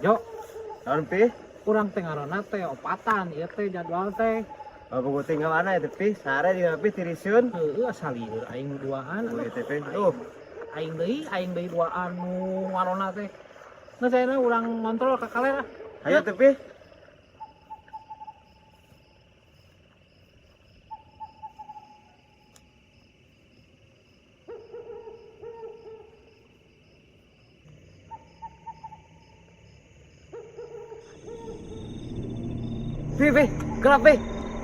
Jo, Naon, Pi? Urang teh ngaronda teh opatan ieu teh jadwal teh. Oh, buku tinggal mana itu, Pi? Sare di Pi tirisun. Heueuh, asa lieur aing duaan. Oh, itu, Pi. Tuh. Aing deui duaan nu ngaronda teh. Nah, saya urang ngontrol ka kaler ah. Ayo tuh, Pi. Pi, Pi, gelap, Pi.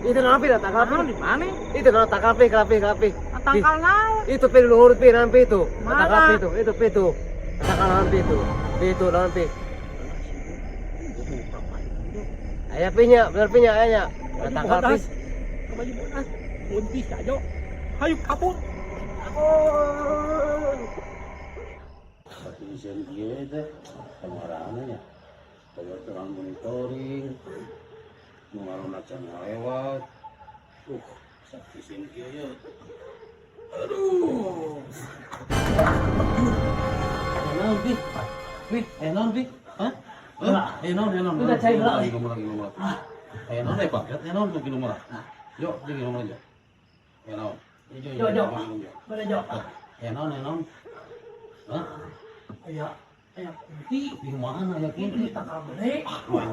Itu naon, Pi, tangkal, Pi. Naon di mana? Itu naon tangkal, Pi, gelap, Pi, gelap, Pi. Tangkal naon? Itu, Pi, luhur, Pi, naon, Pi, itu. Mana? Tangkal, Pi, itu, Pi, itu. Tangkal naon, Pi, itu. Pi, itu naon, Pi. Aya, Pi, nya, bener, Pi, nya, aya, nya. Tangkal, Pi. Baju bodas. Kunti aja. Hayu kabur. Tapi ieu kieu teh kamarana nya. Kalau orang monitoring, nu ngaronda can ngalewat. Sakti sieun kieu ye. Aduh. Aya naon, Pi? Pi, aya naon, Pi? Hah? Hah? Aya naon, aya naon? Udah, cai, gerak. Lagi ngomong, lagi ngomong. Aya naon eh, Pak? Aya naon tuh minum lah. Yo, jeung minum aja. Aya naon? Yo, Yo, yo. Mana Jo? Aya naon, aya naon? Hah? Aya aya kunti. Di mana ya Kunti kunti? tangkal gede. Wah,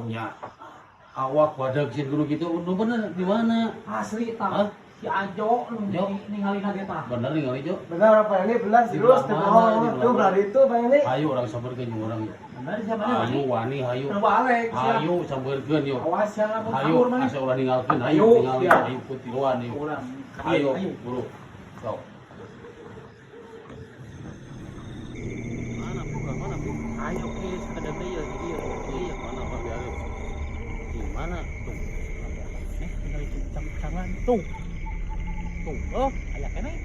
awak badak sih guru gitu, nu bener di mana? Asli Hah? tah. Si Ajo nu Jo. ningali ge tah. Bener nih Jo. Benar apa ini? Benar, Di serius, belah tuh mana, bohong. di belah Tuh, mana? belah itu, Bang ini. Hayu urang sampeurkeun jeung urang yuk. Bener siapa nih? Hayu wani hayu. Udah balik siap. Hayu sampeurkeun yuk. Awas ya lamun Hayu kabur mana. asa ulah ninggalkeun hayu Hayu, ninggalkeun siap. hayu kutiluan yuk. Urang. Hayu buru. Sok. Mana bukan mana Bu? Ayo ke sakedap deui ya di dieu. Iya, mana Pak Biarif? Di mana tuh? Eh, tinggal cang-cangan tuh. Tuh, oh, aya keneh.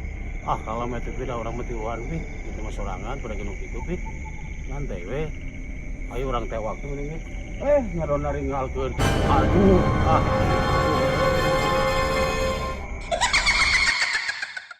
Ah, kalau mah teu da urang mah tiluan pi. Itu mah sorangan pada genuk itu pi. Nyantai we. Ayo urang teh waktu mending. Eh, ngaronda ringgalkeun. Aduh, ah.